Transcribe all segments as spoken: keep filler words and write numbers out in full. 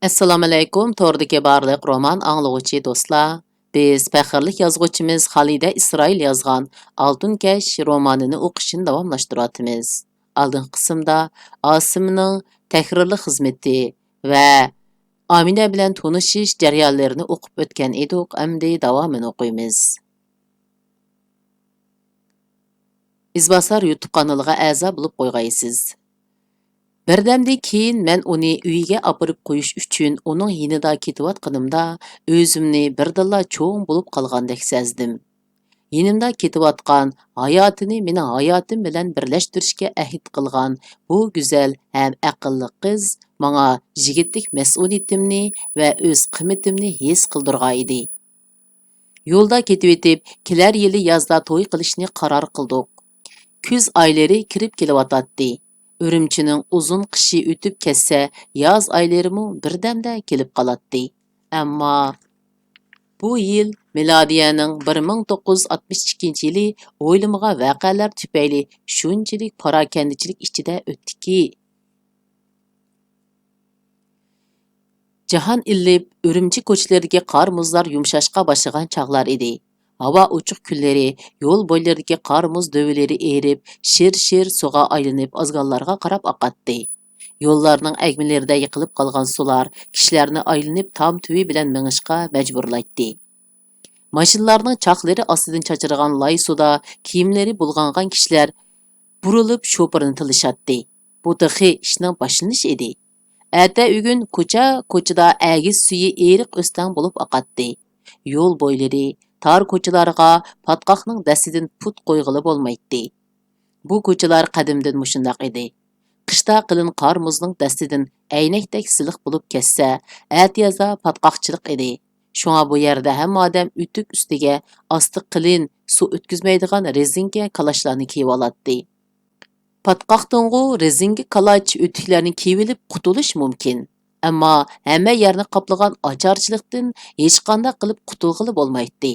ئەسسالامۇئەلەيكۇم، توردىكى بارلىق رومان ئاڭلىغۇچى دوستلار. بىز پەخىرلىك يازغۇچىمىز خالىدە ئىسرائىل يازغان ئالتۇن كەش رومانىنى ئوقۇشنى داۋاملاشتۇرۇۋاتىمىز. ئالدىنقى قىسىمدا ئاسىمنىڭ تەھرىرلىك خىزمىتى ۋە ئامىنە بىلەن تونۇشۇش جەريانلىرىنى ئوقۇپ ئۆتكەن ئىدۇق، ئەمدى داۋامىنى ئوقۇيمىز. ئىزباسار يۇتۇپ قانىلىغا ئەزا بولۇپ قويغايسىز. بىردەمدىن كېيىن مەن ئۇنى ئۆيىگە ئاپىرىپ قويۇش ئۈچۈن ئۇنىڭ يېنىدا كېتىۋاتقىنىمدا، ئۆزۈمنى بىردىنلا چوڭ بولۇپ قالغاندەك سەزدىم. يېنىمدا كېتىۋاتقان، ھاياتىنى مېنىڭ ھاياتىم بىلەن بىرلەشتۈرۈشكە ئەھدى قىلغان بۇ گۈزەل ھەم ئەقىللىق قىز ماڭا يىگىتلىك مەسئۇلىيىتىمنى ۋە ئۆز قىممىتىمنى ھېس قىلدۇرغانىدى. يولدا كېتىۋېتىپ، كېلەر يىلى يازدا توي قىلىشنى قارار قىلدۇق. كۈز ئايلىرى كىرىپ كېلىۋاتاتتى. ئۈرۈمچىنىڭ ئۇزۇن قىشى ئۆتۈپ كەتسە، ياز ئايلىرىمۇ بىردەمدە كېلىپ قالاتتى. ئەمما بۇ يىل مىلادىيەنىڭ بىر مىڭ توققۇز يۈز ئاتمىش ئىككىنچى يىلى ئويلىمىغان ۋەقەلەر تۈپەيلى شۇنچىلىك پاراكەندىچىلىك ئىچىدە ئۆتتىكى، جاھان ئىللىپ، ئۈرۈمچى كوچىلىرىدىكى قار-مۇزلار يۇمشاشقا باشلىغان چاغلار ئىدى. ھاۋا ئوچۇق كۈنلىرى يول بويلىرىدىكى قار-مۇز دۆۋىلىرى ئېرىپ، شىر-شىر سۇغا ئايلىنىپ، ئازگاللارغا قاراپ ئاقاتتى. يوللارنىڭ ئەگمىلىرىدە يىقىلىپ قالغان سۇلار كىشىلەرنى ئايلىنىپ تام تۈۋى بىلەن مېڭىشقا مەجبۇرلايتتى. ماشىنىلارنىڭ چاقلىرى ئاستىدىن چاچرىغان لاي سۇدا كىيىملىرى بۇلغانغان كىشىلەر بۇرۇلۇپ شوپۇرنى تىللىشاتتى. بۇ تېخى ئىشنىڭ باشلىنىشى ئىدى. ئەتە ئۆگۈن كوچا-كوچىدا ئەگىز سۈيى ئېرىق ئۆستەڭ بولۇپ ئاقاتتى. يول بويلىرى، تار كوچىلارغا پاتقاقنىڭ دەستىدىن پۇت قويغىلى بولمايتتى. بۇ كوچىلار قەدىمدىن مۇشۇنداق ئىدى. قىشتا قېلىن قار-مۇزنىڭ دەستىدىن ئەينەكتەك سىلىق بولۇپ كەتسە، ئەتىيازدا پاتقاقچىلىق ئىدى. شۇڭا بۇ يەردە ھەممە ئادەم ئۆتۈك ئۈستىگە ئاستى قېلىن، سۇ ئۆتكۈزمەيدىغان رېزىنكە كالاچلارنى كىيىۋالاتتى. پاتقاقتىنغۇ رېزىنكە كالاچ، ئۆتۈكلەرنى كىيىۋېلىپ قۇتۇلۇش مۇمكىن. ئەمما ھەممە يەرنى قاپلىغان ئاچارچىلىقتىن ھېچقانداق قىلىپ قۇتۇلغىلى بولمايتتى.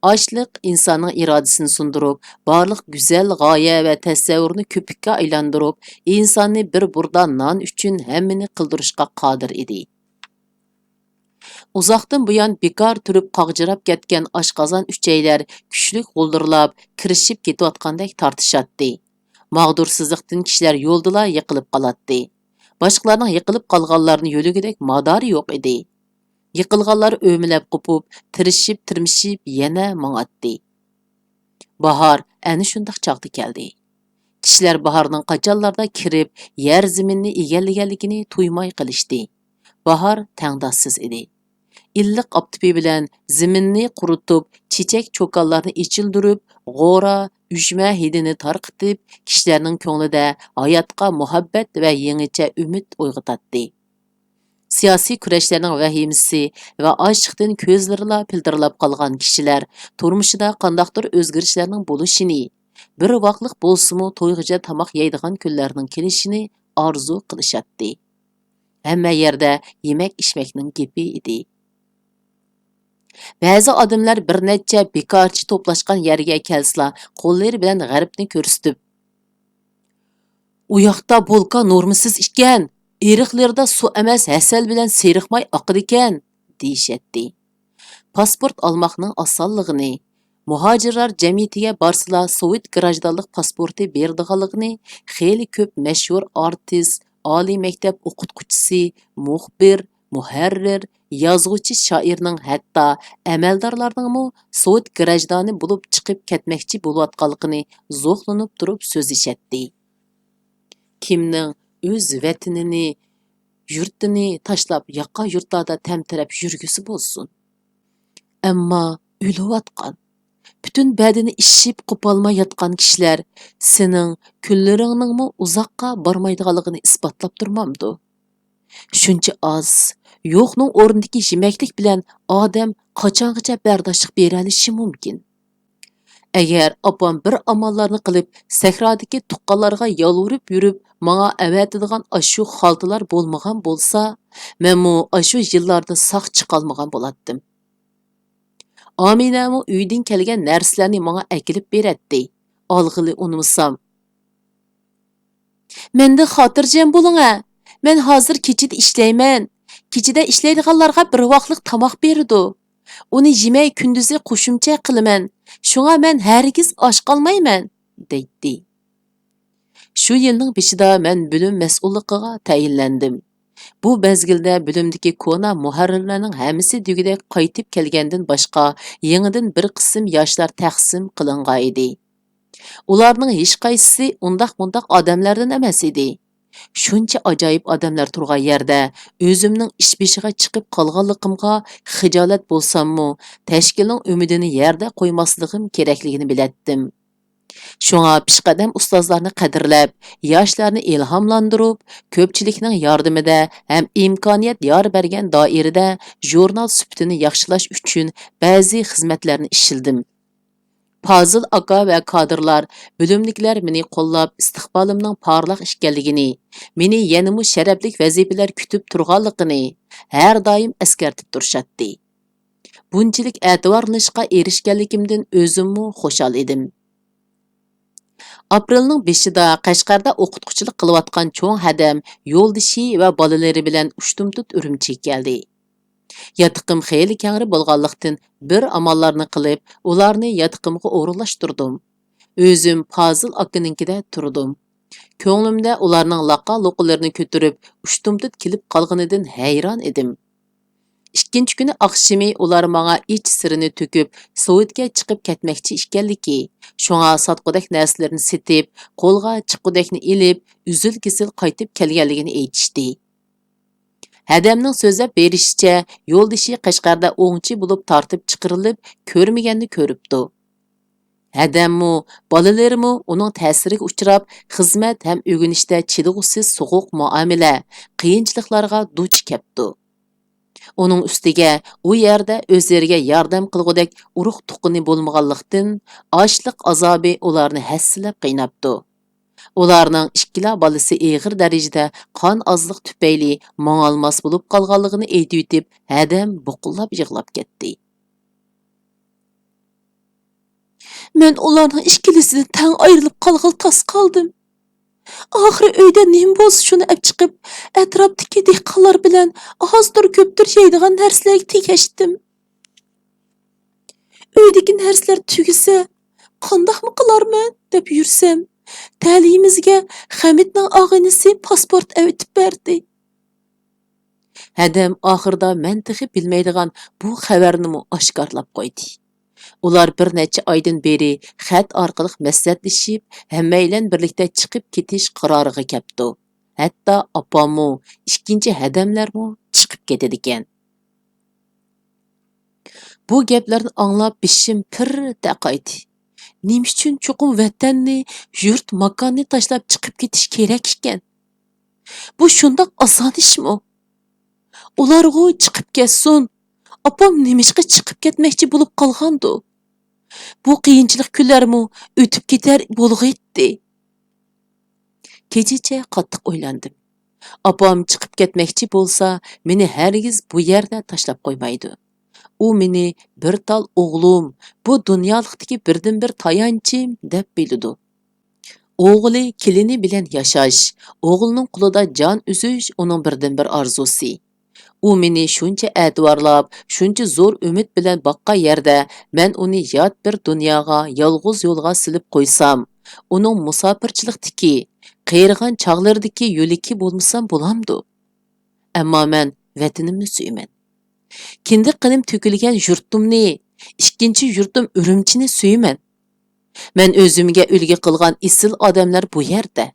ئاچلىق ئىنساننىڭ ئىرادىسىنى سۇندۇرۇپ، بارلىق گۈزەل غايە ۋە تەسەۋۋۇرنى كۆپۈككە ئايلاندۇرۇپ، ئىنساننى بىر بۇردا نان ئۈچۈن ھەممىنى قىلدۇرۇشقا قادىر ئىدى. ئۇزاقتىن بۇيان بىكار تۇرۇپ قاغجىراپ كەتكەن ئاشقازان ئۈچەيلەر كۈچلۈك غۇلدۇرلاپ، كىرىشىپ كېتىۋاتقاندەك تارتىشاتتى. ماغدۇرسىزلىقتىن كىشىلەر يولدىلا يىقىلىپ قالاتتى. باشقىلارنىڭ يىقىلىپ قالغانلارنى يۆلىگۈدەك مادارى يوق ئىدى. يىقىلغانلار ئۆمىلەپ قوپۇپ، تىرىشىپ-تىرمىشىپ يەنە ماڭاتتى. باھار ئەنە شۇنداق چاغدا كەلدى. كىشىلەر باھارنىڭ قاچانلاردا كىرىپ، يەر زېمىننى ئىگىلىگەنلىكىنى تۇيماي قېلىشتى. باھار تەڭداشسىز ئىدى. ئىللىق ئاپتىپى بىلەن زېمىننى قۇرۇتۇپ، چېچەك-چوكانلارنى ئېچىلدۇرۇپ، غورا، ئۈجمە ھىدىنى تارقىتىپ، كىشىلەرنىڭ كۆڭلىدە ھاياتقا مۇھەببەت ۋە يېڭىچە ئۈمىد ئويغىتاتتى. سىياسىي كۈرەشلەرنىڭ ۋەھىمىسى ۋە ئاچلىقتىن كۆزلىرىلا پىلتىرلاپ قالغان كىشىلەر تۇرمۇشىدا قانداقتۇر ئۆزگىرىشلەرنىڭ بولۇشىنى، بىر ۋاقلىق بولسىمۇ تويغىچە تاماق يەيدىغان كۈنلەرنىڭ كېلىشىنى ئارزۇ قىلىشاتتى. ھەممە يەردە يېمەك-ئىچمەكنىڭ گېپى ئىدى. بەزى ئادەملەر بىر نەچچە بىكارچى توپلاشقان يەرگە كەلسىلا، قوللىرى بىلەن غەربنى كۆرسىتىپ، «ئۇ ياقتا بولكا نورمىسىز ئىكەن، ئېرىقلىرىدا سۇ ئەمەس، ھەسەل بىلەن سېرىق ماي ئاقىدىكەن» دېيىشەتتى. پاسپورت ئالماقنىڭ ئاسانلىقىنى، مۇھاجىرلار جەمئىيىتىگە بارسىلا سوۋېت گراژدانلىق پاسپورتى بېرىدىغانلىقىنى خېلى كۆپ مەشھۇر ئارتىس، ئالىي مەكتەپ ئوقۇتقۇچىسى، مۇخبىر، مۇھەررىر، يازغۇچى، شائىرنىڭ، ھەتتا ئەمەلدارلارنىڭمۇ سوۋېت گراژدانى بولۇپ چىقىپ كەتمەكچى بولۇۋاتقانلىقىنى زوقلىنىپ تۇرۇپ سۆزلىشەتتى. كىمنىڭ ئۆز ۋەتىنىنى، يۇرتىنى تاشلاپ ياقا يۇرتلاردا تەمتىرەپ يۈرگۈسى بولسۇن؟ ئەمما ئۆلۈۋاتقان، پۈتۈن بەدىنى ئىششىپ قوپالماي ياتقان كىشىلەر سېنىڭ كۈنلىرىڭنىڭمۇ ئۇزاققا بارمايدىغانلىقىنى ئىسپاتلاپ تۇرمامدۇ؟ شۇنچە ئاز، يوقنىڭ ئورنىدىكى يېمەكلىك بىلەن ئادەم قاچانغىچە بەرداشلىق بېرەلىشى مۇمكىن؟ ئەگەر ئاپام بىر ئاماللارنى قىلىپ، سەھرادىكى تۇغقانلارغا يالۋۇرۇپ يۈرۈپ، ماڭا ئەۋەتىدىغان ئاشۇ خالتىلار بولمىغان بولسا، مەنمۇ ئاشۇ يىللاردىن ساق چىقالمىغان بولاتتىم. ئامىنەمۇ ئۆيدىن كەلگەن نەرسىلەرنى ماڭا ئەكېلىپ بېرەتتى، ئالغىلى ئۇنىمىسام. مەندىن خاتىرجەم بولۇڭ ھە، مەن ھازىر كېچىدە ئىشلەيمەن. كېچىدە ئىشلەيدىغانلارغا بىر ۋاقلىق تاماق بېرىدۇ. ئۇنى يېمەي كۈندۈزى قوشۇمچە قىلىمەن. شۇڭا مەن ھەرگىز ئاچ قالمايمەن، دەيتتى. شۇ يىلنىڭ بېشىدا مەن بۆلۈم مەسئۇللۇقىغا تەيىنلەندىم. بۇ مەزگىلدە بۆلۈمدىكى كونا مۇھەررىرلەرنىڭ ھەممىسى دېگۈدەك قايتىپ كەلگەندىن باشقا، يېڭىدىن بىر قىسىم ياشلار تەقسىم قىلىنغانىدى. ئۇلارنىڭ ھېچقايسىسى ئۇنداق-مۇنداق ئادەملەردىن ئەمەس ئىدى. شۇنچە ئاجايىپ ئادەملەر تۇرغان يەردە ئۆزۈمنىڭ ئىش بېشىغا چىقىپ قالغانلىقىمغا خىجالەت بولساممۇ، تەشكىلنىڭ ئۈمىدىنى يەردە قويماسلىقىم كېرەكلىكىنى بىلەتتىم. شۇڭا پېشقەدەم ئۇستازلارنى قەدىرلەپ، ياشلارنى ئىلھاملاندۇرۇپ، كۆپچىلىكنىڭ ياردىمىدە ھەم ئىمكانىيەت يار بەرگەن دائىرىدە ژۇرنال سۈپىتىنى ياخشىلاش ئۈچۈن بەزى خىزمەتلەرنى ئىشلىدىم. پازىل ئاكا ۋە كادىرلار، بۆلۈمدىكىلەر مېنى قوللاپ، ئىستىقبالىمنىڭ پارلاق ئىكەنلىكىنى، مېنى يەنىمۇ شەرەپلىك ۋەزىپىلەر كۈتۈپ تۇرغانلىقىنى ھەر دائىم ئەسكەرتىپ تۇرۇشاتتى. بۇنچىلىك ئەتىۋارلىنىشقا ئېرىشكەنلىكىمدىن ئۆزۈممۇ خۇشال ئىدىم. ئاپرېلنىڭ بېشىدا قەشقەردە ئوقۇتقۇچىلىق قىلىۋاتقان چوڭ ھەدەم يولدىشى ۋە بالىلىرى بىلەن ئۇشتۇمتۇت ئۈرۈمچىگە كەلدى. ياتىقىم خېلى كەڭرى بولغانلىقتىن، بىر ئاماللارنى قىلىپ، ئۇلارنى ياتىقىمغا ئورۇنلاشتۇردۇم. ئۆزۈم پازىل ئاكىنىڭكىدە تۇردۇم. كۆڭلۈمدە ئۇلارنىڭ لاقا-لۇقىلىرىنى كۆتۈرۈپ، ئۇشتۇمتۇت كېلىپ قالغىنىدىن ھەيران ئىدىم. ئىككىنچى كۈنى ئاخشىمى ئۇلار ماڭا ئىچ سىرىنى تۆكۈپ، سوۋېتكە چىقىپ كەتمەكچى ئىكەنلىكى، شۇڭا ساتقۇدەك نەرسىلىرىنى سېتىپ، قولغا چىققۇدەكنى ئېلىپ، ئۈزۈل-كېسىل قايتىپ كەلگەنلىكىنى ئېيتىشتى. ھەدەمنىڭ سۆزلەپ بېرىشىچە، يولدىشى قەشقەردە ئوڭچى بولۇپ تارتىپ چىقىرىلىپ، كۆرمىگەننى كۆرۈپتۇ. ھەدەممۇ، بالىلىرىمۇ ئۇنىڭ تەسىرىگە ئۇچراپ، خىزمەت ھەم ئۆگىنىشتە چىدىغۇسىز سوغۇق مۇئامىلە، قىيىنچىلىقلارغا دۇچ كەپتۇ. ئۇنىڭ ئۈستىگە ئۇ يەردە ئۆزلىرىگە ياردەم قىلغۇدەك ئۇرۇق-تۇغقىنى بولمىغانلىقتىن، ئاچلىق ئازابى ئۇلارنى ھەسسىلەپ قىيناپتۇ. ئۇلارنىڭ ئىككىلا بالىسى ئېغىر دەرىجىدە قان ئازلىق تۈپەيلى ماڭالماس بولۇپ قالغانلىقىنى ئېيتىۋېتىپ، ھەدەم بۇقۇللاپ يىغلاپ كەتتى. مەن ئۇلارنىڭ ئىككىلىسىدىن تەڭ ئايرىلىپ قالغىلى تاس قالدىم. ئاخىرى ئۆيدە نېمە بولسا شۇنى ئەپ چىقىپ، ئەتراپتىكى دېھقانلار بىلەن ئازدۇر كۆپتۇر يەيدىغان نەرسىلەرگە تېگەشتىم. ئۆيدىكى نەرسىلەر تۈگىسە، قانداقمۇ قىلارمەن دەپ يۈرسەم، تەلىيىمىزگە خەمىتنىڭ ئاغىنىسى پاسپورت ئەۋېتىپ بەردى. ھەدەم ئاخىرىدا مەن تېخى بىلمەيدىغان بۇ خەۋەرنىمۇ ئاشكارىلاپ قويدى. ئۇلار بىر نەچچە ئايدىن بېرى خەت ئارقىلىق مەسلىھەتلىشىپ، ھەممەيلەن بىرلىكتە چىقىپ كېتىش قارارىغا كەپتۇ. ھەتتا ئاپاممۇ، ئىككىنچى ھەدەملەرمۇ چىقىپ كېتىدىكەن. بۇ گەپلەرنى ئاڭلاپ بېشىم پىررىتە قايدى. نېمە ئۈچۈن چوقۇم ۋەتەننى، يۇرت-ماكاننى تاشلاپ چىقىپ كېتىش كېرەك ئىكەن؟ بۇ شۇنداق ئاسان ئىشمۇ؟ ئۇلارغۇ چىقىپ كەتسۇن. ئاپام نېمىشقا چىقىپ كەتمەكچى بولۇپ قالغاندۇ؟ بۇ قىيىنچىلىق كۈنلەرمۇ ئۆتۈپ كېتەر بولغىيتتى. كېچىچە قاتتىق ئويلاندىم. ئاپام چىقىپ كەتمەكچى بولسا، مېنى ھەرگىز بۇ يەردە تاشلاپ قويمايدۇ. ئۇ مېنى بىر تال ئوغلۇم، بۇ دۇنيالىقتىكى بىردىنبىر تايانچىم دەپ بىلىدۇ. ئوغلى، كېلىنى بىلەن ياشاش، ئوغلىنىڭ قولىدا جان ئۈزۈش ئۇنىڭ بىردىنبىر ئارزۇسى. ئۇ مېنى شۇنچە ئەتىۋارلاپ، شۇنچە زور ئۈمىد بىلەن باققان يەردە، مەن ئۇنى يات بىر دۇنياغا، يالغۇز يولغا سېلىپ قويسام، ئۇنىڭ مۇساپىرچىلىقتىكى، قېرىغان چاغلىرىدىكى يۆلىكى بولمىسام بولامدۇ؟ ئەمما مەن ۋەتىنىمنى سۆيىمەن. كىندىك قېنىم تۆكۈلگەن يۇرتۇمنى، ئىككىنچى يۇرتۇم ئۈرۈمچىنى سۆيىمەن. مەن ئۆزۈمگە ئۈلگە قىلغان ئېسىل ئادەملەر بۇ يەردە.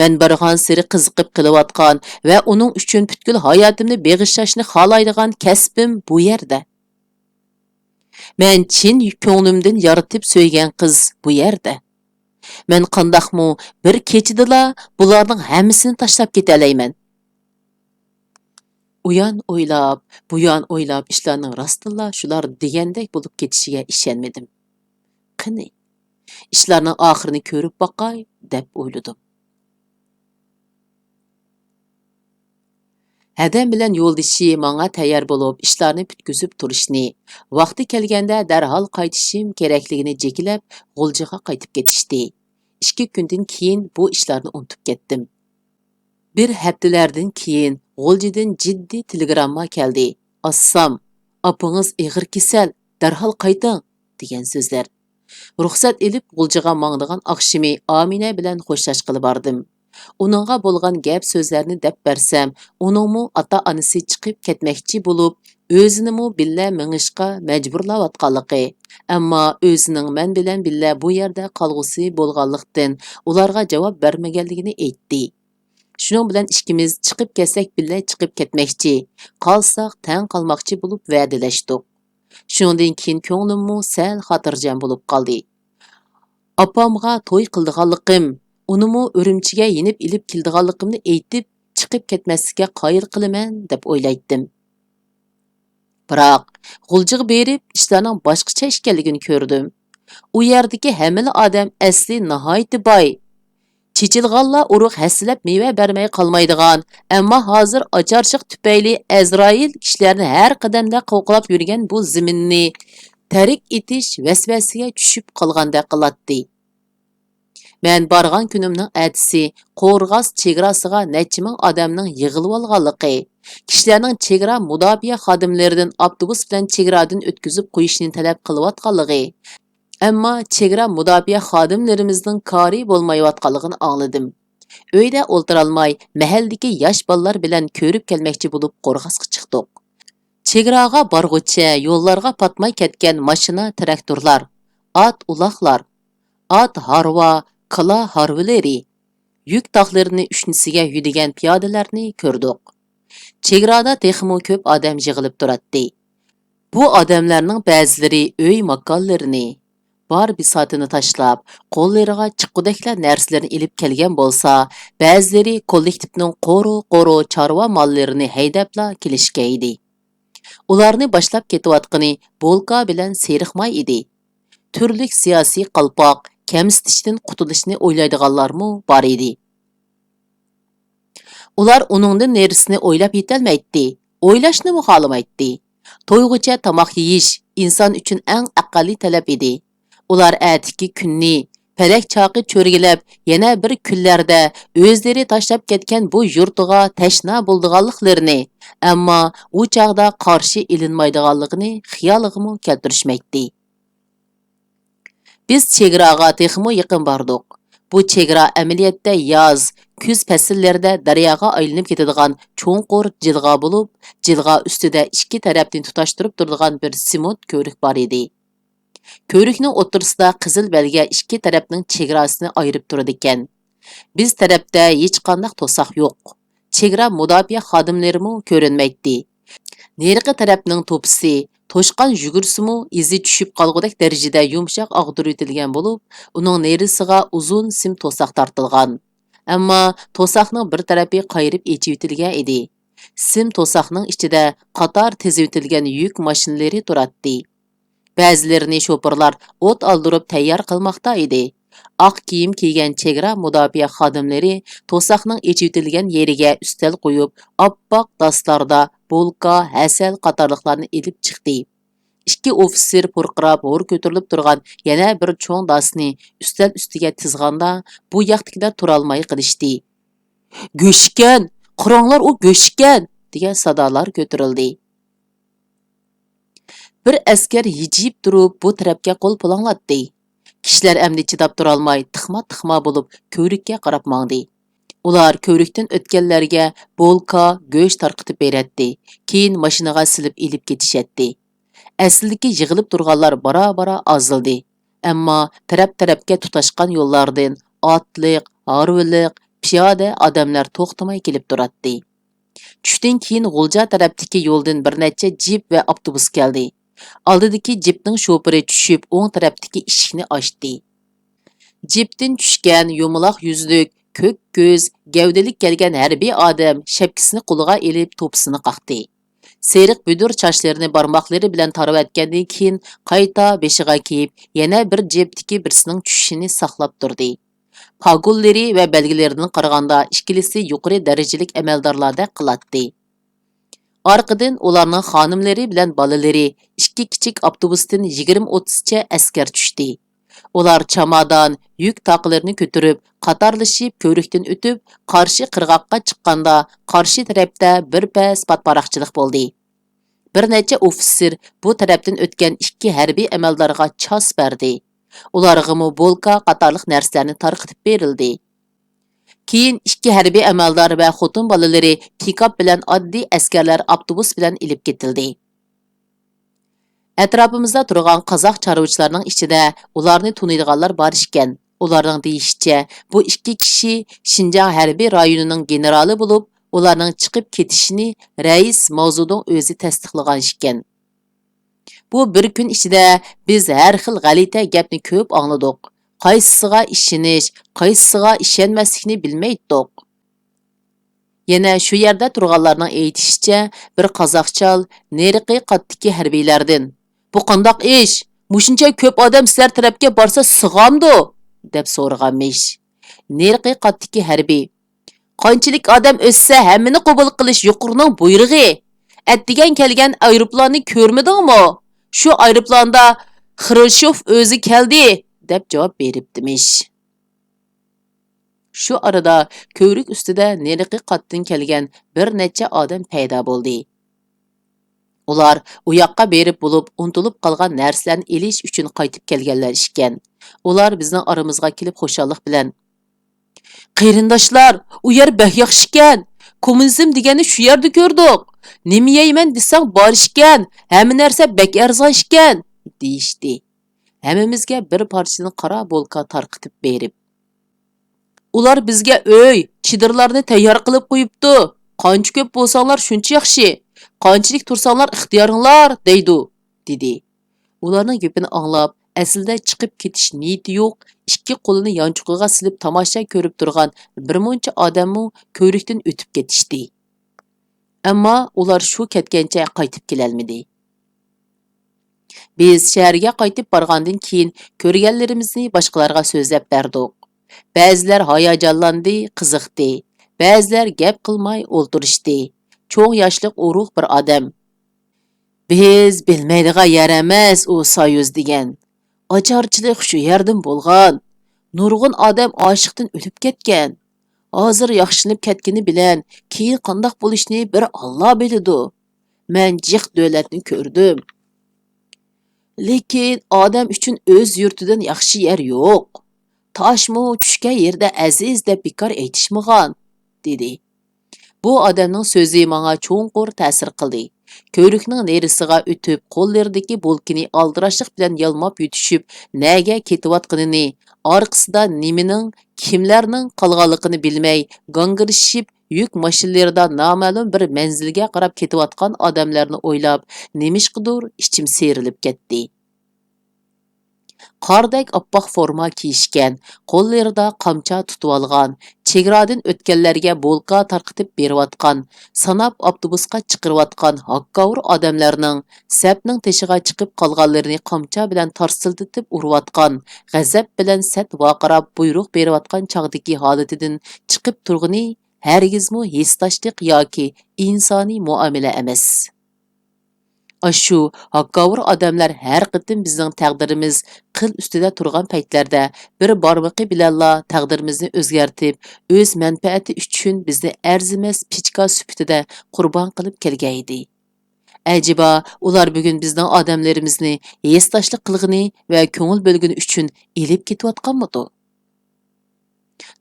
مەن بارغانسېرى قىزىقىپ قېلىۋاتقان ۋە ئۇنىڭ ئۈچۈن پۈتكۈل ھاياتىمنى بېغىشلاشنى خالايدىغان كەسپىم بۇ يەردە. مەن چىن كۆڭلۈمدىن يارىتىپ سۆيگەن قىز بۇ يەردە. مەن قانداقمۇ بىر كېچىدىلا بۇلارنىڭ ھەممىسىنى تاشلاپ كېتەلەيمەن؟ ئۇيان ئويلاپ، بۇيان ئويلاپ، ئىشلارنىڭ راستتىنلا شۇلار دېگەندەك بولۇپ كېتىشىگە ئىشەنمىدىم. قېنى، ئىشلارنىڭ ئاخىرىنى كۆرۈپ باقاي، دەپ ئويلىدىم. ھەدەم بىلەن يولدىشى ماڭا تەييار بولۇپ، ئىشلارنى پۈتكۈزۈپ تۇرۇشنى، ۋاقتى كەلگەندە دەرھال قايتىشىم كېرەكلىكىنى جېكىلەپ، غۇلجىغا قايتىپ كېتىشتى. ئىككى كۈندىن كېيىن بۇ ئىشلارنى ئۇنتۇپ كەتتىم. بىر ھەپتىلەردىن كېيىن غۇلجىدىن جىددىي تېلېگرامما كەلدى. «ئاسسام، ئاپىڭىز ئېغىر كېسەل، دەرھال قايتىڭ» دېگەن سۆزلەر. رۇخسەت ئېلىپ غۇلجىغا ماڭىدىغان ئاخشىمى ئامىنە بىلەن خوشلاشقىلى باردىم. ئۇنىڭغا بولغان گەپ سۆزلەرنى دەپ بەرسەم، ئۇنىڭمۇ ئاتا-ئانىسى چىقىپ كەتمەكچى بولۇپ، ئۆزىنىمۇ بىللە مېڭىشقا مەجبۇرلاۋاتقانلىقى، ئەمما ئۆزىنىڭ مەن بىلەن بىللە بۇ يەردە قالغۇسى بولغانلىقتىن، ئۇلارغا جاۋاب بەرمىگەنلىكىنى ئېيتتى. شۇنىڭ بىلەن ئىككىمىز چىقىپ كەتسەك بىللە چىقىپ كەتمەكچى، قالساق تەڭ قالماقچى بولۇپ ۋەدىلەشتۇق. شۇنىڭدىن كېيىن كۆڭلۈممۇ سەل خاتىرجەم بولۇپ قالدى. ئاپامغا توي قىلىدىغانلىقىم، ئۇنىمۇ ئۈرۈمچىگە يېنىپ ئېلىپ كېلىدىغانلىقىمنى ئېيتىپ، چىقىپ كەتمەسلىككە قايىل قىلىمەن دەپ ئويلايتتىم. بىراق، غۇلجىغا بېرىپ، ئىشلارنىڭ باشقىچە ئىكەنلىكىنى كۆردۈم. ئۇ يەردىكى ھەممىلا ئادەم ئەسلى ناھايىتى باي. چېچىلغانلا ئۇرۇق ھەسسىلەپ مېۋە بەرمەي قالمايدىغان، ئەمما ھازىر ئاچارچىق تۈپەيلى ئەزرائىل كىشىلەرنى ھەر قەدەمدە قوغلاپ يۈرگەن بۇ زېمىننى تەرك ئېتىش ۋەسۋەسىگە چۈشۈپ قالغاندەك قىلاتتى. مەن بارغان كۈنۈمنىڭ ئەتىسى قورغاس چېگراسىغا نەچچە مىڭ ئادەمنىڭ يىغىلىۋالغانلىقى، كىشىلەرنىڭ چېگرا مۇداپىئە خادىملىرىدىن ئاپتوبۇس بىلەن چېگرادىن ئۆتكۈزۈپ قويۇشنى تەلەپ قىلىۋاتقانلىقى، ئەمما چېگرا مۇداپىئە خادىملىرىمىزنىڭ كارى بولمايۋاتقانلىقىنى ئاڭلىدىم. ئۆيدە ئولتۇرالماي، مەھەللىدىكى ياش بالىلار بىلەن كۆرۈپ كەلمەكچى بولۇپ قورغاسقا چىقتۇق. چېگراغا بارغۇچە يوللارغا پاتماي كەتكەن ماشىنا، تىراكتورلار، ئات-ئۇلاغلار، ئات-ھارۋا، كالا ھارۋىلىرى، يۈك تاقلىرىنى ئۈشنىسىگە يۈدىگەن پىيادىلەرنى كۆردۇق. چېگرادا تېخىمۇ كۆپ ئادەم يىغىلىپ تۇراتتى. بۇ ئادەملەرنىڭ بەزىلىرى ئۆي-ماكانلىرىنى، بار بىساتىنى تاشلاپ، قوللىرىغا چىققۇدەكلا نەرسىلەرنى ئېلىپ كەلگەن بولسا، بەزىلىرى كوللېكتىپنىڭ قورۇ-قورۇ چارۋا ماللىرىنى ھەيدەپلا كېلىشكەن ئىدى. ئۇلارنى باشلاپ كېتىۋاتقىنى بولكا بىلەن سېرىق ماي ئىدى. تۈرلۈك سىياسىي قالپاق، كەمسىتىشتىن قۇتۇلۇشنى ئويلايدىغانلارمۇ بار ئىدى. ئۇلار ئۇنىڭدىن نېرىسىنى ئويلاپ يېتەلمەيتتى، ئويلاشنىمۇ خالىمايتتى. تويغۇچە تاماق يېيىش ئىنسان ئۈچۈن ئەڭ ئەقەللىي تەلەپ ئىدى. ئۇلار ئەتىكى كۈننى، پەلەك چاقى چۆرگىلەپ، يەنە بىر كۈنلەردە ئۆزلىرى تاشلاپ كەتكەن بۇ يۇرتىغا تەشنا بولىدىغانلىقلىرىنى، ئەمما ئۇ چاغدا قارشى ئېلىنمايدىغانلىقىنى خىيالىغىمۇ كەلتۈرۈشمەيتتى. بىز چېگراغا تېخىمۇ يېقىن باردۇق. بۇ چېگرا ئەمەلىيەتتە ياز، كۈز پەسىللىرىدە دەرياغا ئايلىنىپ كېتىدىغان چوڭقۇر جىلغا بولۇپ، جىلغا ئۈستىدە ئىككى تەرەپنى تۇتاشتۇرۇپ تۇرىدىغان بىر سېمونت كۆۋرۈك بار ئىدى. كۆۋرۈكنىڭ ئوتتۇرىسىدا قىزىل بەلگە ئىككى تەرەپنىڭ چېگراسىنى ئايرىپ تۇرىدىكەن. بىز تەرەپتە ھېچقانداق توساق يوق. چېگرا مۇداپىئە خادىملىرىمۇ كۆرۈنمەيتتى. نېرىقى تەرەپنىڭ توپىسى، توشقان يۈگۈرسىمۇ ئىزى چۈشۈپ قالغۇدەك دەرىجىدە يۇمشاق ئاغدۇرۇۋېتىلگەن بولۇپ، ئۇنىڭ نېرىسىغا ئۇزۇن سىم توساق تارتىلغان. ئەمما توساقنىڭ بىر تەرىپى قايرىپ ئېچىۋېتىلگەن ئىدى. سىم توساقنىڭ ئىچىدە قاتار تىزىۋېتىلگەن يۈك ماشىنىلىرى تۇراتتى. بەزىلىرىنى شوپۇرلار ئوت ئالدۇرۇپ تەييار قىلماقتا ئىدى. ئاق كىيىم كىيگەن چېگرا مۇداپىئە خادىملىرى توساقنىڭ ئېچىۋېتىلگەن يېرىگە ئۈستەل قويۇپ، ئاپئاق داسلاردا بولكا، ھەسەل قاتارلىقلارنى ئېلىپ چىقتى. ئىككى ئوفىتسېر پۇرقىراپ ھور كۆتۈرۈلۈپ تۇرغان يەنە بىر چوڭ داسنى ئۈستەل ئۈستىگە تىزغاندا، بۇ ياقتىكىلەر تۇرالماي قېلىشتى. «گۆشكەن! قاراڭلار، ئۇ گۆشكەن!» دېگەن سادالار كۆتۈرۈلدى. بىر ئەسكەر ھىجىيىپ تۇرۇپ بۇ تەرەپكە قول پۇلاڭلاتتى. كىشىلەر ئەمدى چىداپ تۇرالماي تىخما-تىخما بولۇپ كۆۋرۈككە قاراپ ماڭدى. ئۇلار كۆۋرۈكتىن ئۆتكەنلەرگە بولكا، گۆش تارقىتىپ بېرەتتى، كېيىن ماشىنىغا سېلىپ ئېلىپ كېتىشەتتى. ئەسلىدىكى يىغىلىپ تۇرغانلار بارا-بارا ئازلىدى. ئەمما تەرەپ-تەرەپكە تۇتاشقان يوللاردىن ئاتلىق، ھارۋىلىق، پىيادە ئادەملەر توختىماي كېلىپ تۇراتتى. چۈشتىن كېيىن غۇلجا تەرەپتىكى يولدىن بىر نەچچە جىپ ۋە ئاپتوبۇس كەلدى. ئالدىدىكى جىپنىڭ شوپۇرى چۈشۈپ، ئوڭ تەرەپتىكى ئىشىكنى ئاچتى. جىپتىن چۈشكەن يۇمىلاق يۈزلۈك، كۆك كۆز، گەۋدىلىك كەلگەن ھەربىي ئادەم شەپكىسىنى قولىغا ئېلىپ، توپىسىنى قاقتى. سېرىق بۈدۈر چاچلىرىنى بارماقلىرى بىلەن تارىۋەتكەندىن كېيىن، قايتا بېشىغا كىيىپ، يەنە بىر جىپتىكى بىرسىنىڭ چۈشۈشىنى ساقلاپ تۇردى. پاگونلىرى ۋە بەلگىلىرىدىن قارىغاندا، ئىككىلىسى يۇقىرى دەرىجىلىك ئەمەلدارلاردەك قىلاتتى. ئارقىدىن ئۇلارنىڭ خانىملىرى بىلەن بالىلىرى، ئىككى كىچىك ئاپتوبۇستىن يىگىرمە ئوتتۇزچە ئەسكەر چۈشتى. ئۇلار چامادان، يۈك تاقلىرىنى كۆتۈرۈپ، قاتارلىشىپ كۆۋرۈكتىن ئۆتۈپ، قارشى قىرغاققا چىققاندا، قارشى تەرەپتە بىر پەس پاتپاراقچىلىق بولدى. بىر نەچچە ئوفىتسېر بۇ تەرەپتىن ئۆتكەن ئىككى ھەربىي ئەمەلدارغا چاس بەردى. ئۇلارغىمۇ بولكا قاتارلىق نەرسىلەرنى تارقىتىپ بېرىلدى. كېيىن ئىككى ھەربىي ئەمەلدار ۋە خوتۇن بالىلىرى پىكاپ بىلەن ئاددىي ئەسكەرلەر ئاپتوبۇس بىلەن ئېلىپ كېتىلدى. ئەتراپىمىزدا تۇرغان قازاق چارۋىچىلارنىڭ ئىچىدە ئۇلارنى تونۇيدىغانلار بار ئىكەن. ئۇلارنىڭ دېيىشىچە، بۇ ئىككى كىشى شىنجاڭ ھەربىي رايونىنىڭ گېنېرالى بولۇپ، ئۇلارنىڭ چىقىپ كېتىشىنى رەئىس ماۋزېدۇڭ ئۆزى تەستىقلىغان ئىكەن. بۇ بىر كۈن ئىچىدە بىز ھەر خىل غەلىتە گەپنى كۆپ ئاڭلىدۇق. قايسىسىغا ئىشىنىش، قايسىسىغا ئىشەنمەسلىكنى بىلمەيتتۇق. يەنە شۇ يەردە تۇرغانلارنىڭ ئېيتىشىچە، بىر قازاق چال نېرىقى قاتتىكى ھەربىيلەردىن، «بۇ قانداق ئىش؟ مۇشۇنچە كۆپ ئادەم سىلەر تەرەپكە بارسا سىغامدۇ؟» دەپ سورىغانمىش. نېرىقى قاتتىكى ھەربىي، «قانچىلىك ئادەم ئۆتسە، ھەممىنى قوبۇل قىلىش يۇقىرىنىڭ بۇيرۇقى. ئەتىگەن كەلگەن ئايروپىلاننى كۆرمىدىڭمۇ؟ شۇ ئايروپىلاندا خرۇشچوف ئۆزى كەلدى» دەپ جاۋاب بېرىپتىمىش. شۇ ئارىدا كۆۋرۈك ئۈستىدە نېرىقى قاتتىن كەلگەن بىر نەچچە ئادەم پەيدا بولدى. ئۇلار ئۇ ياققا بېرىپ بولۇپ، ئۇنتۇلۇپ قالغان نەرسىلەرنى ئېلىش ئۈچۈن قايتىپ كەلگەنلەر ئىكەن. ئۇلار بىزنىڭ ئارىمىزغا كېلىپ خۇشاللىق بىلەن، «قېرىنداشلار، ئۇ يەر بەك ياخشىكەن. كوممۇنىزم دېگەننى شۇ يەردە كۆردۇق. نېمە يەيمەن دېسەڭ بار ئىكەن. ھەممە نەرسە بەك ئەرزان ئىكەن» دېيىشتى. ھەممىمىزگە بىر پارچىدىن قارا بولكا تارقىتىپ بېرىپ، «ئۇلار بىزگە ئۆي، چېدىرلارنى تەييار قىلىپ قويۇپتۇ. قانچە كۆپ بولساڭلار شۇنچە ياخشى. قانچىلىك تۇرساڭلار ئىختىيارىڭلار» دەيدۇ، دېدى. ئۇلارنىڭ گېپىنى ئاڭلاپ، ئەسلىدە چىقىپ كېتىش نىيىتى يوق، ئىككى قولىنى يانچۇقىغا سېلىپ تاماشا كۆرۈپ تۇرغان بىر مۇنچە ئادەممۇ كۆۋرۈكتىن ئۆتۈپ كېتىشتى. ئەمما ئۇلار شۇ كەتكەنچە قايتىپ كېلەلمىدى. بىز شەھەرگە قايتىپ بارغاندىن كېيىن، كۆرگەنلىرىمىزنى باشقىلارغا سۆزلەپ بەردۇق. بەزىلەر ھاياجانلاندى، قىزىقتى. بەزىلەر گەپ قىلماي ئولتۇرۇشتى. چوڭ ياشلىق ئورۇق بىر ئادەم، «بىز بىلمەيدىغان يەر ئەمەس ئۇ سويۇز دېگەن. ئاچارچىلىق شۇ يەردىن بولغان. نۇرغۇن ئادەم ئاچلىقتىن ئۆلۈپ كەتكەن. ھازىر ياخشىلىنىپ كەتكىنى بىلەن، كېيىن قانداق بولۇشىنى بىر ئاللا بىلىدۇ. مەن جىق دۆلەتنى كۆردۈم. لېكىن ئادەم ئۈچۈن ئۆز يۇرتىدىن ياخشى يەر يوق. تاشمۇ چۈشكەن يېرىدە ئەزىز دەپ بىكار ئېيتىشمىغان» دېدى. بۇ ئادەمنىڭ سۆزى ماڭا چوڭقۇر تەسىر قىلدى. كۆۋرۈكنىڭ نېرىسىغا ئۆتۈپ، قوللىرىدىكى بولكىنى ئالدىراشلىق بىلەن يالماپ يۆتۈشۈپ، نەگە كېتىۋاتقىنىنى، ئارقىسىدا نېمىنىڭ، كىملەرنىڭ قالغانلىقىنى بىلمەي، گاڭگىرىشىپ، يۈك ماشىنىلىرىدا نامەلۇم بىر مەنزىلگە قاراپ كېتىۋاتقان ئادەملەرنى ئويلاپ، نېمىشقىدۇر ئىچىم سىيرىلىپ كەتتى. قاردەك ئاپئاق فورما كىيىشكەن، قوللىرىدا قامچا تۇتۇۋالغان، چېگرادىن ئۆتكەنلەرگە بولكا تارقىتىپ بېرىۋاتقان، ساناپ ئاپتوبۇسقا چىقىرىۋاتقان ھاككاۋۇر ئادەملەرنىڭ سەپنىڭ تېشىغا چىقىپ قالغانلىرىنى قامچا بىلەن تارسىلدىتىپ ئۇرۇۋاتقان، غەزەپ بىلەن سەت ۋارقىراپ بۇيرۇق بېرىۋاتقان چاغدىكى ھالىتىدىن چىقىپ تۇرغىنى ھەرگىزمۇ ھېسداشلىق ياكى ئىنسانىي مۇئامىلە ئەمەس. ئاشۇ ھاكاۋۇر ئادەملەر ھەر قېتىم بىزنىڭ تەقدىرىمىز قىل ئۈستىدە تۇرغان پەيتلەردە بىر بارمىقى بىلەنلا تەقدىرىمىزنى ئۆزگەرتىپ، ئۆز مەنپەئەتى ئۈچۈن بىزنى ئەرزىمەس پىچكا سۈپىتىدە قۇربان قىلىپ كەلگەن ئىدى. ئەجەبا، ئۇلار بۈگۈن بىزنىڭ ئادەملىرىمىزنى ھېسداشلىق قىلغىنى ۋە كۆڭۈل بۆلگىنى ئۈچۈن ئېلىپ كېتىۋاتقانمىدۇ؟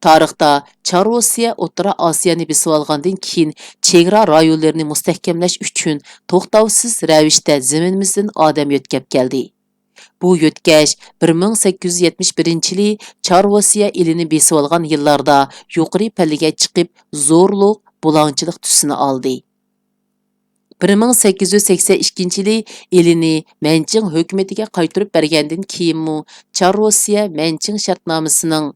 تارىختا چار روسىيە ئوتتۇرا ئاسىيانى بېسىۋالغاندىن كېيىن، چېگرا رايونلىرىنى مۇستەھكەملەش ئۈچۈن توختاۋسىز رەۋىشتە زېمىنىمىزدىن ئادەم يۆتكەپ كەلدى. بۇ يۆتكەش بىر مىڭ سەككىز يۈز يەتمىش بىرىنچى يىلى چار روسىيە ئېلىنى بېسىۋالغان يىللاردا يۇقىرى پەللىگە چىقىپ، زورلۇق، بۇلاڭچىلىق تۈسىنى ئالدى. بىر مىڭ سەككىز يۈز سەكسەن ئىككىنچى يىلى ئېلىنى مەنچىڭ ھۆكۈمىتىگە قايتۇرۇپ بەرگەندىن كېيىنمۇ، چار روسىيە مەنچىڭ شەرتنامىسىنىڭ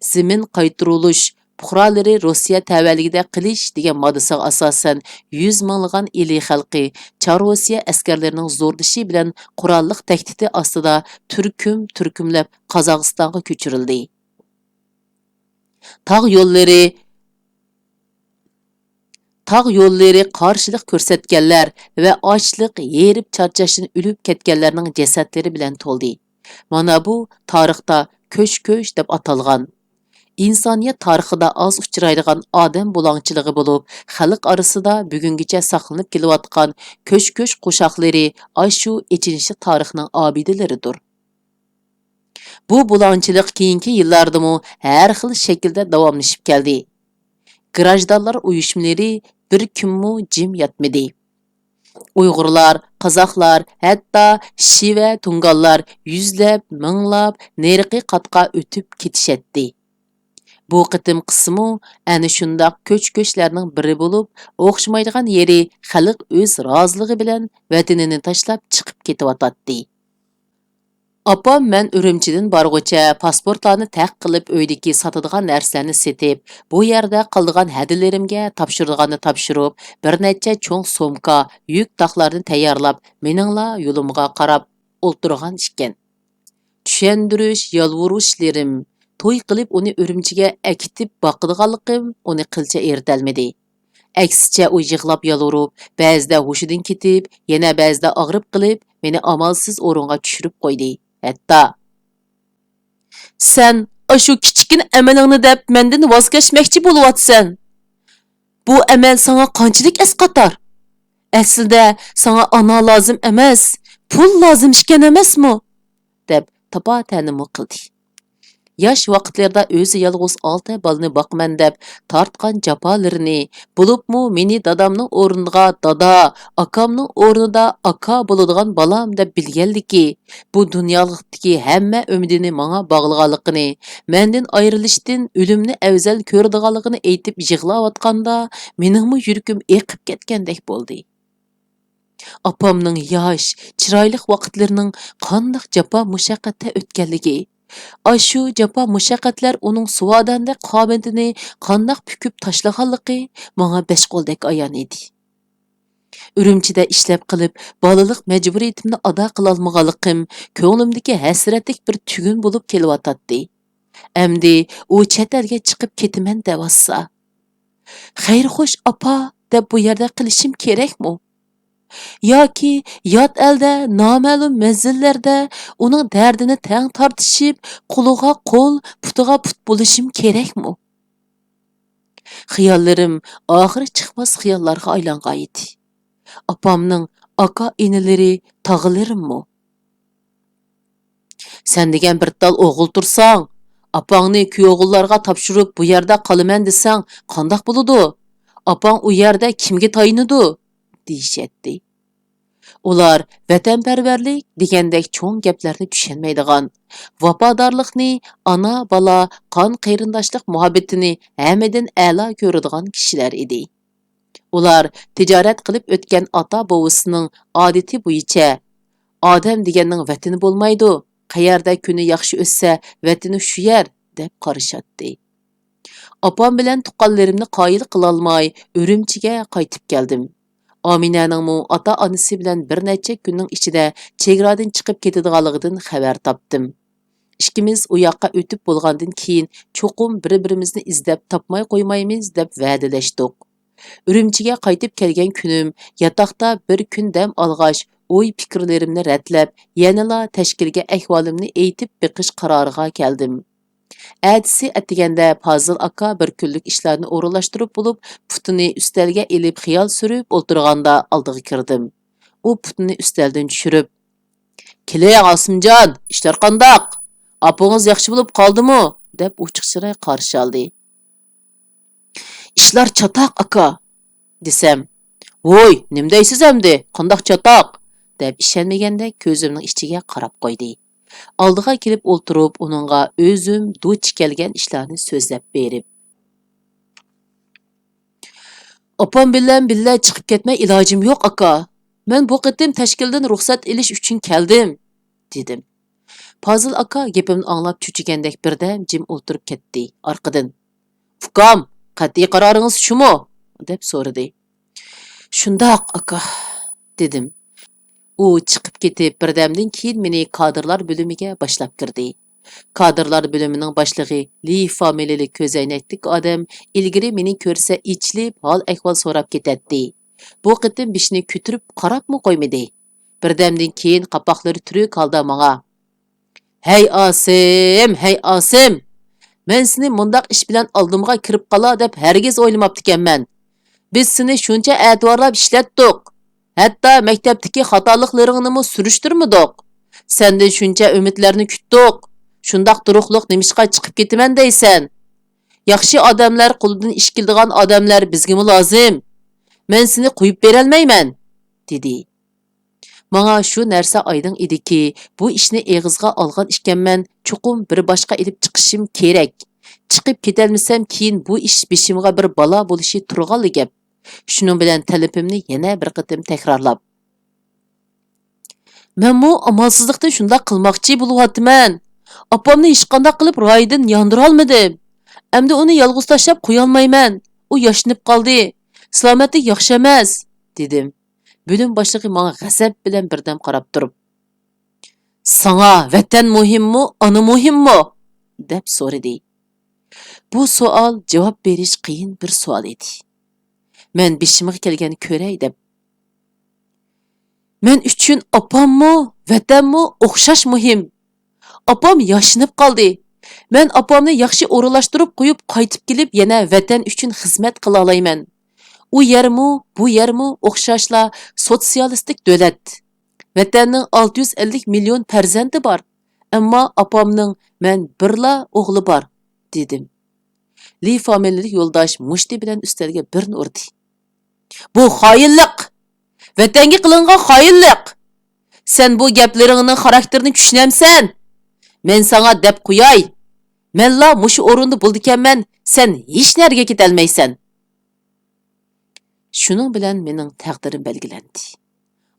زېمىن قايتۇرۇلۇش، پۇقرالىرى روسىيە تەۋەلىكىدە قىلىش دېگەن ماددىسىغا ئاساسەن، يۈز مىڭلىغان ئىلى خەلقى چار روسىيە ئەسكەرلىرىنىڭ زوردىشى بىلەن قوراللىق تەھدىتى ئاستىدا تۈركۈم-تۈركۈملەپ قازاقىستانغا كۆچۈرۈلدى. تاغ يوللىرى، تاغ يوللىرى قارشىلىق كۆرسەتكەنلەر ۋە ئاچلىق، ھېرىپ-چارچاشتىن ئۆلۈپ كەتكەنلەرنىڭ جەسەتلىرى بىلەن تولدى. مانا بۇ تارىختا كۆچ-كۆچ دەپ ئاتالغان، ئىنسانىيەت تارىخىدا ئاز ئۇچرايدىغان ئادەم بۇلاڭچىلىقى بولۇپ، خەلق ئارىسىدا بۈگۈنگىچە ساقلىنىپ كېلىۋاتقان كۆچ-كۆچ قوشاقلىرى ئاشۇ ئېچىنىشلىق تارىخنىڭ ئابىدىلىرىدۇر. بۇ بۇلاڭچىلىق كېيىنكى يىللاردىمۇ ھەر خىل شەكىلدە داۋاملىشىپ كەلدى. گىراژدانلار ئۇيۇشمىلىرى بىر كۈنمۇ جىم ياتمىدى. ئۇيغۇرلار، قازاقلار، ھەتتا شىۋە، تۇڭگانلار يۈزلەپ، مىڭلاپ نېرىقى قاتقا ئۆتۈپ كېتىشەتتى. بۇ قېتىمقىسىمۇ ئەنە شۇنداق كۆچ-كۆچلەرنىڭ بىرى بولۇپ، ئوخشىمايدىغان يېرى خەلق ئۆز رازىلىقى بىلەن ۋەتىنىنى تاشلاپ چىقىپ كېتىۋاتاتتى. ئاپام مەن ئۈرۈمچىدىن بارغۇچە پاسپورتلارنى تەق قىلىپ، ئۆيدىكى ساتىدىغان نەرسىلەرنى سېتىپ، بۇ يەردە قالىدىغان ھەدىلىرىمگە تاپشۇرىدىغاننى تاپشۇرۇپ، بىر نەچچە چوڭ سومكا، يۈك تاقلارنى تەييارلاپ، مېنىڭلا يولۇمغا قاراپ ئولتۇرغان ئىكەن. چۈشەندۈرۈش، يالۋۇرۇشلىرىم، توي قىلىپ ئۇنى ئۈرۈمچىگە ئەكېتىپ باقىدىغانلىقىم ئۇنى قىلچە ئېرىتەلمىدى. ئەكسىچە ئۇ يىغلاپ يالۋۇرۇپ، بەزىدە ھوشىدىن كېتىپ، يەنە بەزىدە ئاغرىپ قېلىپ، مېنى ئامالسىز ئورۇنغا چۈشۈرۈپ قويدى. ھەتتا، سەن ئاشۇ كىچىككىنە ئەمىلىڭنى دەپ مەندىن ۋاز كەچمەكچى بولۇۋاتىسەن. بۇ ئەمەل ساڭا قانچىلىك ئەسقاتار؟ ئەسلىدە ساڭا ئانا لازىم ئەمەس، پۇل لازىم ئىكەن ئەمەسمۇ؟ دەپ تاپا-تەنىمۇ قىلدى. ياش ۋاقىتلىرىدا ئۆزى يالغۇز ئالتە بالىنى باقىمەن دەپ تارتقان جاپالىرىنى، بولۇپمۇ مېنى دادامنىڭ ئورنىغا دادا، ئاكامنىڭ ئورنىدا ئاكا بولىدىغان بالام دەپ بىلگەنلىكى، بۇ دۇنيالىقتىكى ھەممە ئۈمىدىنى ماڭا باغلىغانلىقىنى، مەندىن ئايرىلىشتىن ئۆلۈمنى ئەۋزەل كۆرىدىغانلىقىنى ئېيتىپ يىغلاۋاتقاندا، مېنىڭمۇ يۈرىكىم ئېقىپ كەتكەندەك بولدى. ئاپامنىڭ ياش، چىرايلىق ۋاقىتلىرىنىڭ قانداق جاپا-مۇشەققەتتە ئۆتكەنلىكى، ئاشۇ جاپا-مۇشەققەتلەر ئۇنىڭ سۇۋاداندەك قامىتىنى قانداق پۈكۈپ تاشلىغانلىقى ماڭا بەش قولدەك ئايان ئىدى. ئۈرۈمچىدە ئىشلەپ قېلىپ، بالىلىق مەجبۇرىيىتىمنى ئادا قىلالمىغانلىقىم كۆڭلۈمدىكى ھەسرەتلىك بىر تۈگۈن بولۇپ كېلىۋاتاتتى. ئەمدى ئۇ چەت ئەلگە چىقىپ كېتىمەن دەۋاتسا. «خەير خوش، ئاپا» دەپ بۇ يەردە قېلىشىم كېرەكمۇ؟ ياكى يات ئەلدە، نامەلۇم مەنزىللەردە ئۇنىڭ دەردىنى تەڭ تارتىشىپ، قولىغا قول، پۇتىغا پۇت بولۇشۇم كېرەكمۇ؟ خىياللىرىم ئاخىرى چىقماس خىياللارغا ئايلانغانىدى. ئاپامنىڭ ئاكا-ئىنىلىرى، تاغىلىرىممۇ؟ سەن دېگەن بىر تال ئوغۇل تۇرساڭ، ئاپاڭنى كۈيئوغۇللارغا تاپشۇرۇپ، بۇ يەردە قالىمەن دېسەڭ، قانداق بولىدۇ؟ ئاپاڭ ئۇ يەردە كىمگە تايىنىدۇ؟ دېيىشەتتى. ئۇلار ۋەتەنپەرۋەرلىك دېگەندەك چوڭ گەپلەرنى چۈشەنمەيدىغان، ۋاپادارلىقنى، ئانا-بالا، قان-قېرىنداشلىق مۇھەببىتىنى ھەممىدىن ئەلا كۆرىدىغان كىشىلەر ئىدى. ئۇلار تىجارەت قىلىپ ئۆتكەن ئاتا-بوۋىسىنىڭ ئادىتى بويىچە، «ئادەم دېگەننىڭ ۋەتىنى بولمايدۇ، قەيەردە كۈنى ياخشى ئۆتسە، ۋەتىنى شۇ يەر» دەپ قارىشاتتى. ئاپام بىلەن تۇغقانلىرىمنى قايىل قىلالماي، ئۈرۈمچىگە قايتىپ كەلدىم. ئامىنەنىڭمۇ ئاتا-ئانىسى بىلەن بىر نەچچە كۈننىڭ ئىچىدە چېگرادىن چىقىپ كېتىدىغانلىقىدىن خەۋەر تاپتىم. ئىككىمىز ئۇ ياققا ئۆتۈپ بولغاندىن كېيىن، چوقۇم بىر-بىرىمىزنى ئىزدەپ تاپماي قويمايمىز، دەپ ۋەدىلەشتۇق. ئۈرۈمچىگە قايتىپ كەلگەن كۈنۈم، ياتاقتا بىر كۈن دەم ئالغاچ، ئوي-پىكىرلىرىمنى رەتلەپ، يەنىلا تەشكىلگە ئەھۋالىمنى ئېيتىپ بېقىش قارارىغا كەلدىم. ئەتىسى ئەتىگەندە پازىل ئاكا بىر كۈنلۈك ئىشلارنى ئورۇنلاشتۇرۇپ بولۇپ، پۇتىنى ئۈستەلگە ئېلىپ خىيال سۈرۈپ ئولتۇرغاندا ئالدىغا كىردىم. ئۇ پۇتىنى ئۈستەلدىن چۈشۈرۈپ، «كېلىڭ، ئاسىمجان، ئىشلار قانداق؟ ئاپىڭىز ياخشى بولۇپ قالدىمۇ؟» دەپ ئوچۇق چىراي قارشى ئالدى. «ئىشلار چاتاق، ئاكا» دېسەم، «ۋوي، نېمە دەيسىز ئەمدى؟ قانداق چاتاق؟» دەپ ئىشەنمىگەندەك كۆزۈمنىڭ ئىچىگە قاراپ قويدى. ئالدىغا كېلىپ ئولتۇرۇپ، ئۇنىڭغا ئۆزۈم دۇچ كەلگەن ئىشلارنى سۆزلەپ بېرىپ، «ئاپام بىلەن بىللە چىقىپ كەتمەي ئىلاجىم يوق، ئاكا. مەن بۇ قېتىم تەشكىلدىن رۇخسەت ئېلىش ئۈچۈن كەلدىم» دېدىم. پازىل ئاكا گېپىمنى ئاڭلاپ چۆچۈگەندەك بىردەم جىم ئولتۇرۇپ كەتتى. ئارقىدىن، «ئۇكام، قەتئىي قارارىڭىز شۇمۇ؟» دەپ سورىدى. «شۇنداق، ئاكا» دېدىم. ئۇ چىقىپ كېتىپ، بىردەمدىن كېيىن مېنى كادىرلار بۆلۈمىگە باشلاپ كىردى. كادىرلار بۆلۈمىنىڭ باشلىقى لى فامىلىلىك كۆزەينەكلىك ئادەم ئىلگىرى مېنى كۆرسە ئېچىلىپ، ھال-ئەھۋال سوراپ كېتەتتى. بۇ قېتىم بېشىنى كۆتۈرۈپ قاراپمۇ قويمىدى. بىردەمدىن كېيىن قاپاقلىرى تۈرۈك ھالدا ماڭا، ھەي ئاسىم، ھەي ئاسىم! مەن سېنى مۇنداق ئىش بىلەن ئالدىمغا كىرىپ قالا دەپ ھەرگىز ئويلىماپتىكەنمەن. بىز سېنى شۇنچە ئەتىۋارلاپ ئىشلەتتۇق. ھەتتا مەكتەپتىكى خاتالىقلىرىڭنىمۇ سۈرۈشتۈرمىدۇق. سەندىن شۇنچە ئۈمىدلەرنى كۈتتۇق. شۇنداق تۇرۇقلۇق نېمىشقا چىقىپ كېتىمەن دەيسەن؟ ياخشى ئادەملەر قولىدىن ئىش كېلىدىغان ئادەملەر بىزگىمۇ لازىم. مەن سېنى قويۇپ بېرەلمەيمەن، دېدى. ماڭا شۇ نەرسە ئايدىڭ ئىدىكى، بۇ ئىشنى ئېغىزغا ئالغان ئىكەنمەن، چوقۇم بىر باشقا ئېلىپ چىقىشىم كېرەك. چىقىپ كېتەلمىسەم، كېيىن بۇ ئىش بېشىمغا بىر بالا بولۇشى تۇرغانلا گەپ. شۇنىڭ بىلەن تەلىپىمنى يەنە بىر قېتىم تەكرارلاپ، مەنمۇ ئامالسىزلىقتىن شۇنداق قىلماقچى بولۇۋاتىمەن. ئاپامنى ھېچقانداق قىلىپ رايىدىن ياندۇرالمىدىم. ئەمدى ئۇنى يالغۇز تاشلاپ قويالمايمەن. ئۇ ياشىنىپ قالدى. سالامەتلىك ياخشى ئەمەس، دېدىم. بۆلۈم باشلىقى ماڭا غەزەپ بىلەن بىردەم قاراپ تۇرۇپ، ساڭا ۋەتەن مۇھىممۇ، ئانا مۇھىممۇ؟ دەپ سورىدى. بۇ سوئال جاۋاب بېرىش قىيىن بىر سوئال ئىدى. مەن بېشىمغا كەلگەننى كۆرەي دەپ، مەن ئۈچۈن ئاپاممۇ، ۋەتەنمۇ ئوخشاش مۇھىم. ئاپام ياشىنىپ قالدى. مەن ئاپامنى ياخشى ئورۇنلاشتۇرۇپ قويۇپ قايتىپ كېلىپ يەنە ۋەتەن ئۈچۈن خىزمەت قىلالايمەن. ئۇ يەرمۇ، بۇ يەرمۇ ئوخشاشلا سوتسىيالىستىك دۆلەت. ۋەتەننىڭ ئالتە يۈز ئەللىك مىليون پەرزەنتى بار، ئەمما ئاپامنىڭ مەن بىرلا ئوغلى بار، دېدىم. لى فامىلىلىك يولداش مۇشتى بىلەن ئۈستەلگە بىرنى ئۇردى. بۇ خائىنلىق! ۋەتەنگە قىلىنغان خائىنلىق! سەن بۇ گەپلىرىڭنىڭ خاراكتېرىنى چۈشىنەمسەن؟ مەن ساڭا دەپ قوياي، مەنلا مۇشۇ ئورۇندا بولىدىكەنمەن، سەن ھېچنەرگە كېتەلمەيسەن. شۇنىڭ بىلەن مېنىڭ تەقدىرىم بەلگىلەندى.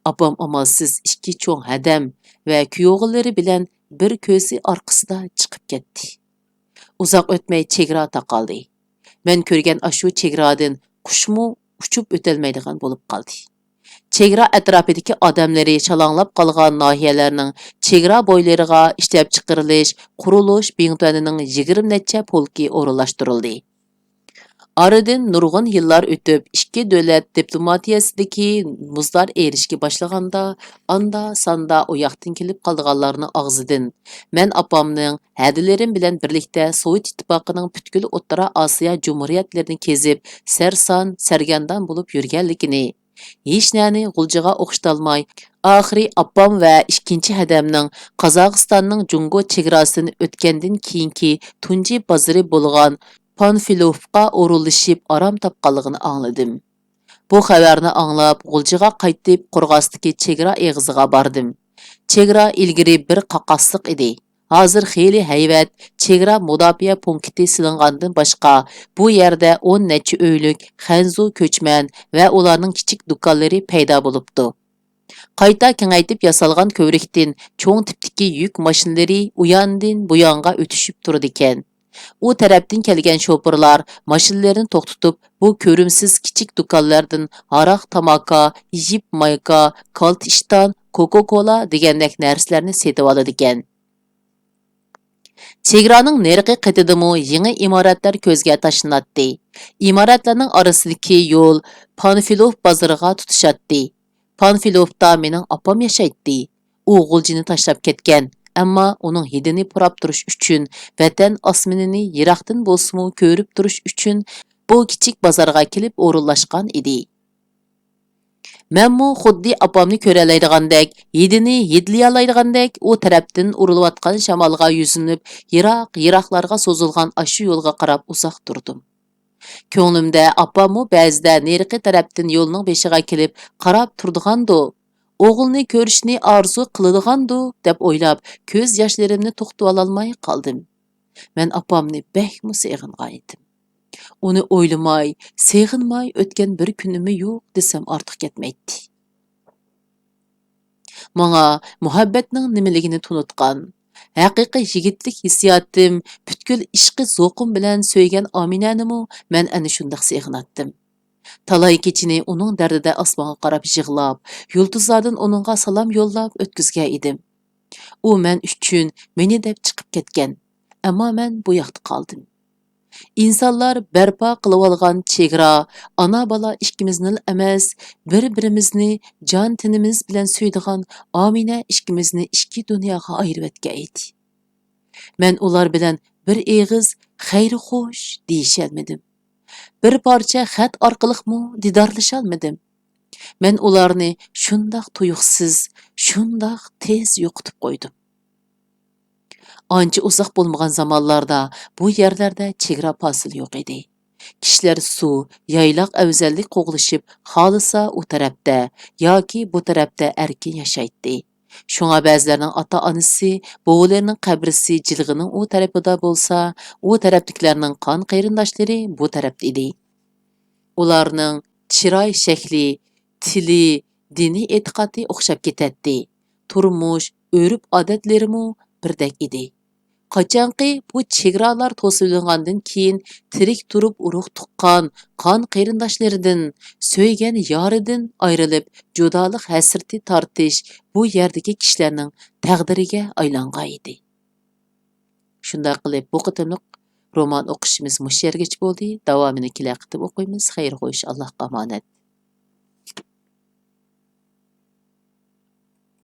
ئاپام ئامالسىز ئىككى چوڭ ھەدەم ۋە كۈيئوغۇللىرى بىلەن بىر كۆزى ئارقىسىدا چىقىپ كەتتى. ئۇزاق ئۆتمەي چېگرا تاقالدى. مەن كۆرگەن ئاشۇ چېگرادىن قۇشمۇ ئۇچۇپ ئۆتەلمەيدىغان بولۇپ قالدى. چېگرا ئەتراپىدىكى ئادەملىرى شالاڭلاپ قالغان ناھىيەلەرنىڭ چېگرا بويلىرىغا ئىشلەپچىقىرىلىش، قۇرۇلۇش بىڭتۈەنىنىڭ يىگىرمە نەچچە پولكى ئورۇنلاشتۇرۇلدى. ئارىدىن نۇرغۇن يىللار ئۆتۈپ، ئىككى دۆلەت دىپلوماتىيەسىدىكى مۇزلار ئېرىشكە باشلىغاندا، ئاندا-ساندا ئۇ ياقتىن كېلىپ قالىدىغانلارنىڭ ئاغزىدىن مەن ئاپامنىڭ ھەدىلىرىم بىلەن بىرلىكتە سوۋېت ئىتتىپاقىنىڭ پۈتكۈل ئوتتۇرا ئاسىيا جۇمھۇرىيەتلىرىنى كېزىپ، سەرسان، سەرگەردان بولۇپ يۈرگەنلىكىنى، ھېچنەنى غۇلجىغا ئوخشىتالماي، ئاخىرى ئاپام ۋە ئىككىنچى ھەدەمنىڭ قازاقىستاننىڭ جۇڭگو چېگراسىدىن ئۆتكەندىن كېيىنكى تۇنجى بازىرى بولغان پانفىلوفقا ئورۇنلىشىپ ئارام تاپقانلىقىنى ئاڭلىدىم. بۇ خەۋەرنى ئاڭلاپ، غۇلجىغا قايتىپ، قورغاستىكى چېگرا ئېغىزىغا باردىم. چېگرا ئىلگىرى بىر قاقاسلىق ئىدى. ھازىر خېلى ھەيۋەت چېگرا مۇداپىئە پونكىتى سېلىنغاندىن باشقا، بۇ يەردە ئون نەچچە ئۆيلۈك خەنزۇ كۆچمەن ۋە ئۇلارنىڭ كىچىك دۇكانلىرى پەيدا بولۇپتۇ. قايتا كېڭەيتىپ ياسالغان كۆۋرۈكتىن چوڭ تىپتىكى يۈك ماشىنىلىرى ئۇياندىن بۇيانغا ئۆتۈشۈپ تۇرىدىكەن. ئۇ تەرەپتىن كەلگەن شوپۇرلار ماشىنىلىرىنى توختىتىپ، بۇ كۆرۈمسىز كىچىك دۇكانلاردىن ھاراق، تاماكا، يىپ مايكا، كالتە ئىشتان، كوكا كولا دېگەندەك نەرسىلەرنى سېتىۋالىدىكەن. چېگرانىڭ نېرىقى قېتىدىمۇ يېڭى ئىمارەتلەر كۆزگە تاشلىناتتى. ئىمارەتلەرنىڭ ئارىسىدىكى يول پانفىلوف بازىرىغا تۇتىشاتتى. پانفىلوفتا مېنىڭ ئاپام ياشايتتى. ئۇ غۇلجىنى تاشلاپ كەتكەن، ئەمما ئۇنىڭ ھىدىنى پۇراپ تۇرۇش ئۈچۈن، ۋەتەن ئاسمىنىنى يىراقتىن بولسىمۇ كۆرۈپ تۇرۇش ئۈچۈن بۇ كىچىك بازارغا كېلىپ ئورۇنلاشقان ئىدى. مەنمۇ خۇددى ئاپامنى كۆرەلەيدىغاندەك، ھىدىنى ھىدلىيالايدىغاندەك ئۇ تەرەپتىن ئۇرۇلۇۋاتقان شامالغا يۈزلىنىپ، يىراق-يىراقلارغا سوزۇلغان ئاشۇ يولغا قاراپ ئۇزاق تۇردۇم. كۆڭلۈمدە ئاپاممۇ بەزىدە نېرىقى تەرەپتىن يولنىڭ بېشىغا كېلىپ قاراپ تۇرىدىغاندۇ، ئوغلىنى كۆرۈشنى ئارزۇ قىلىدىغاندۇ دەپ ئويلاپ، كۆز ياشلىرىمنى توختىتىۋالالماي قالدىم. مەن ئاپامنى بەكمۇ سېغىنغانىدىم. ئۇنى ئويلىماي، سېغىنماي ئۆتكەن بىر كۈنۈممۇ يوق دېسەم ئارتۇق كەتمەيتتى. ماڭا مۇھەببەتنىڭ نېمىلىكىنى تونۇتقان، ھەقىقىي يىگىتلىك ھېسسىياتىم، پۈتكۈل ئىشقىي زوقۇم بىلەن سۆيگەن ئامىنەنىمۇ مەن ئەنە شۇنداق سېغىناتتىم. تالاي كېچىنى ئۇنىڭ دەردىدە ئاسمانغا قاراپ يىغلاپ، يۇلتۇزلاردىن ئۇنىڭغا سالام يوللاپ ئۆتكۈزگەن ئىدىم. ئۇ مەن ئۈچۈن مېنى دەپ چىقىپ كەتكەن، ئەمما مەن بۇ ياقتا قالدىم. ئىنسانلار بەرپا قىلىۋالغان چېگرا ئانا-بالا ئىككىمىزنىلا ئەمەس، بىر-بىرىمىزنى جان-تېنىمىز بىلەن سۆيىدىغان ئامىنە ئىككىمىزنى ئىككى دۇنياغا ئايرىۋەتكەن ئىدى. مەن ئۇلار بىلەن بىر ئېغىز خەير-خوش دېيىشەلمىدىم. بىر پارچە خەت ئارقىلىقمۇ دىدارلىشالمىدىم. مەن ئۇلارنى شۇنداق تۇيۇقسىز، شۇنداق تېز يوقىتىپ قويدۇم. ئانچە ئۇزاق بولمىغان زامانلاردا بۇ يەرلەردە چېگرا پاسىلى يوق ئىدى. كىشىلەر سۇ، يايلاق ئەۋزەللىك قوغلىشىپ، خالىسا ئۇ تەرەپتە ياكى بۇ تەرەپتە ئەركىن ياشايتتى. شۇڭا بەزىلەرنىڭ ئاتا-ئانىسى، بوۋىلىرىنىڭ قەبرىسى جىلغىنىڭ ئۇ تەرىپىدا بولسا، ئۇ تەرەپتىكىلەرنىڭ قان قېرىنداشلىرى بۇ تەرەپتە ئىدى. ئۇلارنىڭ چىراي شەكلى، تىلى، دىنىي ئېتىقادى ئوخشاپ كېتەتتى. تۇرمۇش، ئۆرپ-ئادەتلىرىمۇ بىردەك ئىدى. قاچانقى بۇ چېگرالار توسۇۋېلىنغاندىن كېيىن، تىرىك تۇرۇپ ئۇرۇق تۇغقان قان قېرىنداشلىرىدىن، سۆيگەن يارىدىن ئايرىلىپ، جۇدالىق ھەسرىتى تارتىش بۇ يەردىكى كىشىلەرنىڭ تەقدىرىگە ئايلانغان ئىدى. شۇنداق قىلىپ، بۇ قېتىملىق رومان ئوقۇشىمىز مۇشۇ يەرگىچە بولدى. داۋامىنى كېلەر قېتىم ئوقۇيمىز. خەير خوش، ئاللاھقا ئامانەت.